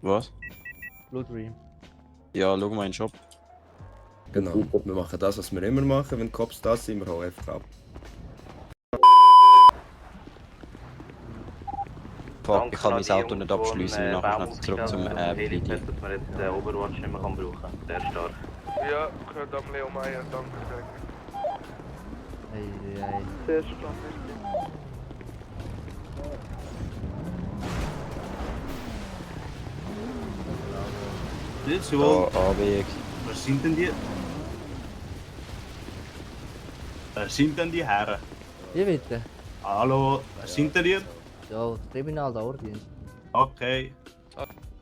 Was? Blue Dream. Ja, schau mal in den Shop. Genau. Wir machen das, was wir immer machen. Wenn die Cops da sind, wir hauen einfach ab. Fuck, ich kann mein Auto nicht abschließen und nachher schnell zurück zum PD. dass wir jetzt Overwatch nicht mehr brauchen kann. Sehr stark. Ja, gehört am Leo Meyer, danke sehr. Ei. Sehr stark, wirklich. Grüezi Da, wohl. Anweg. Was sind denn die? Was sind denn die Herren? Wie bitte? Hallo, was sind denn die? Ja, Kriminal da Ordnung. Okay.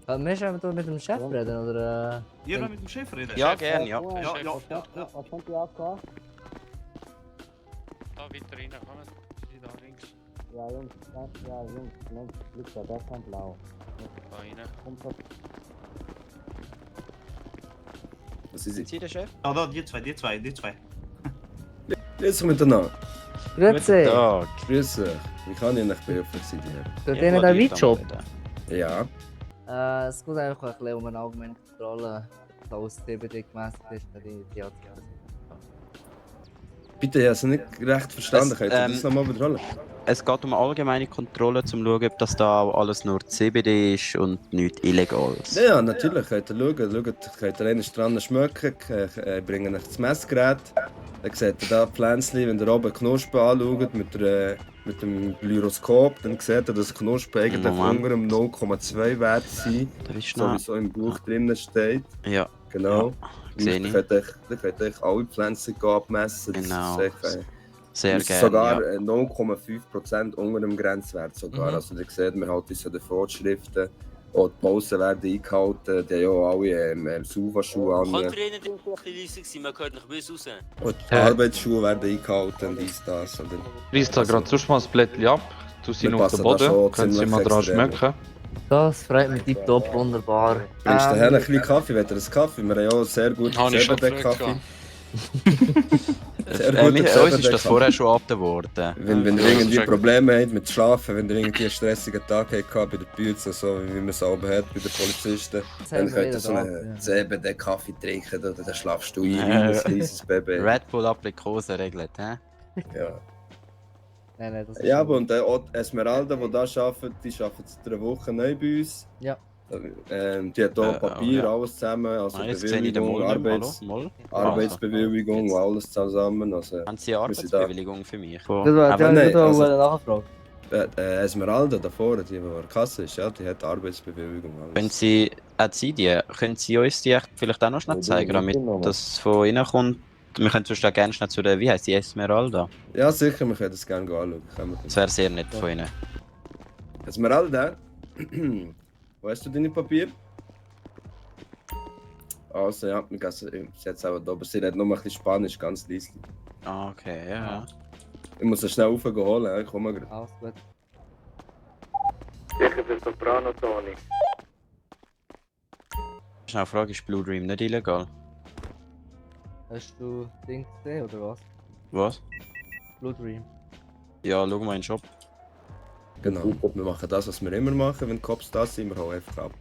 Wir schon mit dem Chef reden, oder? Ihr wollt mit dem Chef reden? Ja, gern, ja. Ja. Was kommt die AK? Da weiter rein, kommen Sie da links. Ja, Jungs, links, liegt da, der kann blau. Da rein. Was ist Sind es? Sie der Chef? Da, die zwei. Grüß euch miteinander. Grüezi! Tag. Grüß euch. Wie kann ich euch behilflich sein, die Herren? Für den der Weitshop? Ja. Es geht einfach ein bisschen um eine allgemeine Kontrolle, aus CBD gemessen ist, die hat Bitte, ich habe es nicht recht verstanden. Es, Könnt ihr das nochmal wiederholen? Es geht um allgemeine Kontrolle, um zu schauen, ob das da auch alles nur CBD ist und nichts Illegales. Ja, natürlich. Könnt ihr schauen. Könnt ihr einen dran schmecken. Bringen euch das Messgerät. Dann seht ihr da die Pflänzchen, wenn ihr oben die Knospen anschaut mit dem Gyroskop, dann seht ihr, dass die Knospen eigentlich Moment. unter dem 0,2 Wert sind. Da ist So wie noch... es so im Buch drinnen steht. Ja, Genau. sehe Und ich. dann könnt ihr euch alle Pflänzchen abmessen. Das Genau. ist echt, Sehr das ist gerne, sogar ja. 0,5% unter dem Grenzwert sogar. Mhm. Also ihr seht, wir halten uns an den Vorschriften. Auch die Pausen werden eingehalten. Die haben ja auch alle Sauverschuhe an. Könnt ihr ihnen die leise sein, man hört nicht bis raus. Und die Arbeitsschuhe werden eingehalten und dies, das. Und dann, Reiss da gerade sonst mal das Blättchen ab, tu sie Wir noch auf den passen da Boden, schon können Sie ziemlich mal dran extrem. schmecken. Das freut mich tipptopp, wunderbar. bringst du daher ein bisschen Kaffee? Wollt ihr einen Kaffee? Wir haben ja auch sehr gut Habe ich schon CBD-Kaffee. gefragt. Sehr Uns ist das CBD-Kaffee. vorher schon abgegeben worden. Wenn ihr Ja, irgendwie das ist Probleme habt mit Schlafen, wenn ihr irgendwie einen stressigen Tag habt bei der Polizei, so wie man es oben hat bei den Polizisten, dann könnt ihr so einen CBD-Kaffee trinken oder dann schlafst du ein, wie ein kleines Baby. Red Bull Aprikose regelt, hä? Ja. Nein, das ist Ja, aber und auch die Esmeralda, die hier arbeitet, die arbeitet seit einer Woche neu bei uns. Ja. Die hat hier Papier, ja. alles zusammen, also Jetzt sehe ich den Bewilligung, Moll nicht mehr. Hallo? Moll? Arbeitsbewilligung, alles zusammen. Also, Haben Sie eine Wir sind da. Arbeitsbewilligung für mich? Das war Aber ja nein, nur also- eine Nachfrage. Esmeralda da vorne, die an der Kasse ist, ja, die hat Arbeitsbewilligung. Alles. Wenn Sie, hat sie die, können Sie uns die echt vielleicht auch noch schnell zeigen, damit das von Ihnen kommt? Wir können sonst auch gerne schnell zu der, wie heisst die, Esmeralda? Ja, sicher, wir können das gerne anschauen. Können wir Das wäre sehr nett von Ihnen. das. Esmeralda, wo hast du deine Papier? Also ja, sie hat es auch da, aber sie redet noch ein bisschen Spanisch, ganz leise. Ah, okay, ja. Ich muss sie schnell holen, ja, ich komme gerade. Alles gut. Sicher für Soprano, Toni. Schnell Frage, ist Blue Dream nicht illegal? Hast du Ding gesehen, oder was? Was? Blue Dream. Ja, schau mal in den Shop. Genau, wir machen das, was wir immer machen, wenn die Cops da sind, wir hauen einfach ab.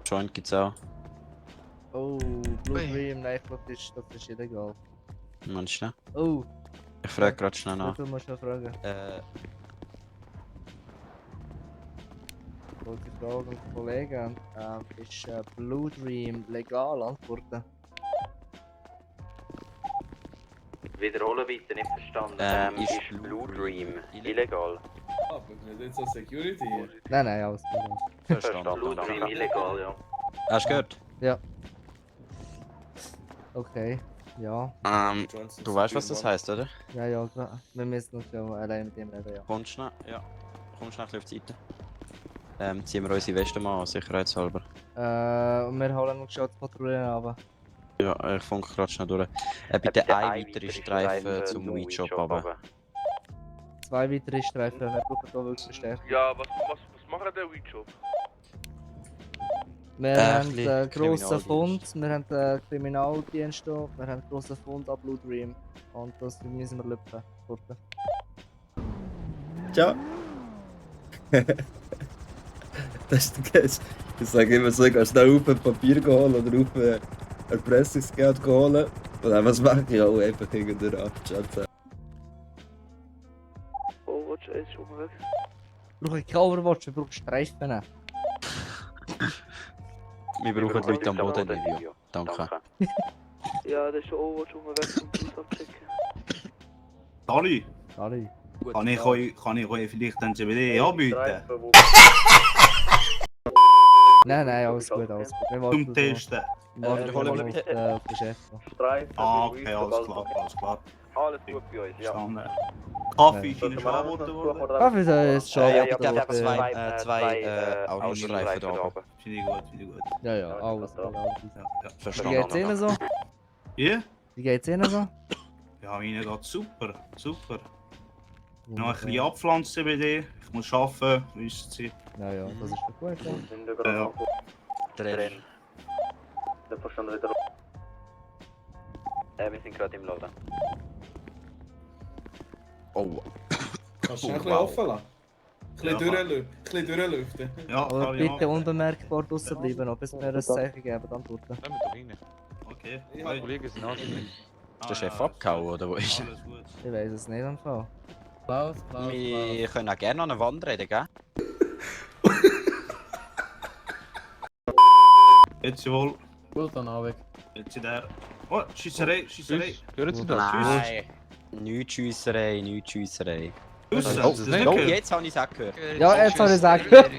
Joint gibt's auch. Oh, Blue Ui. Dream, nein, ich glaube, das ist illegal. Meinst du? Oh, Ich frage gerade schnell nach. du musst noch fragen. Ich wollte fragen, Kollegen, ist Blue Dream legal? Antworten. Wiederholen bitte, nicht verstanden. Ist Blue Dream illegal? Nicht so Security hier. Nein, alles gut. Verstanden. Blue Dream illegal, ja. Hast du gehört? Okay, ja. Du weißt, was das heisst, oder? Ja, klar. Wir müssen uns ja allein mit dem reden, ja. Komm schnell, ja. Komm schnell ein bisschen auf die Seite. Ziehen wir unsere Westen mal an, sicherheitshalber. Und wir holen noch schon die Patrouille runter. Ja, ich funke gerade schnell durch. Bitte ein weitere Streifen zum Weedshop runter. 2 weitere Streifen, wir brauchen hier wirklich Verstärkung. Ja, was macht der Weedshop? Wir haben bisschen einen grossen Kriminaldienst. Fund, wir haben einen Kriminaldienst hier, wir haben einen grossen Fund an Blue Dream. Und das müssen wir löpfen. Ciao! Das ist der Geist. Ich sage immer so, ich gehe schnell auf ein Papier holen oder auf ein Erpressungsgeld holen. Und dann was mache ich auch einfach hinten abschätzen. Overwatch 1 ist unterwegs. Brauche ich kein Overwatch, ich brauche Streifen. Wir brauchen Leute am Boden, Livio. Danke. Ja, der ist schon Overwatch unterwegs und Bus abchecken. Sorry, Alle. kann ich euch vielleicht ein CBD anbieten? Nein, alles gut, alles gut. Wir warten Zum Testen. Wir warten holen auf wir den Chef. Ah, okay, alles klar. Alles gut bei uns, ja. Verstanden. Kaffee ist Ihnen schon angeboten worden? Kaffee ist schon. Ja, gut, bitte einfach ja. zwei Autostreifen da oben. Finde ich gut. Ja, alles gut. Ja. Wie Verstanden. geht's Ihnen so? Ja? Wie geht's Ihnen so? Ja, Ihnen geht super. Noch ein bisschen abpflanzen CBD. Ich muss arbeiten, wissen Sie. Ja, das ist doch gut. Ja. Ja. Drin. Der Verstand wieder. Wir sind gerade im Laden. Oh. Kannst du ein bisschen offen lassen? Ein bisschen durchlüften. Ja, Aber kann ich bitte machen. unbemerkbar draussen bleiben, noch bis wir ein Zeichen geben, dann tut er. Lass mich doch rein. Okay. Ja. Die Kollegen sind angenehm. Ist der Chef abgehauen oder wo ist er? Alles gut. Ich weiß es nicht am Fall. Wir können auch gerne an eine Wand reden, gell? Jetzt wohl. Gut, dann Abend. Jetzt der. Oh, Schießerei. Hören Sie das? Nein. Nichts Schiesserei. Wissen Oh, Sie das nicht oh, gehört? jetzt habe ich es auch gehört. Ja, jetzt habe ich es auch gehört.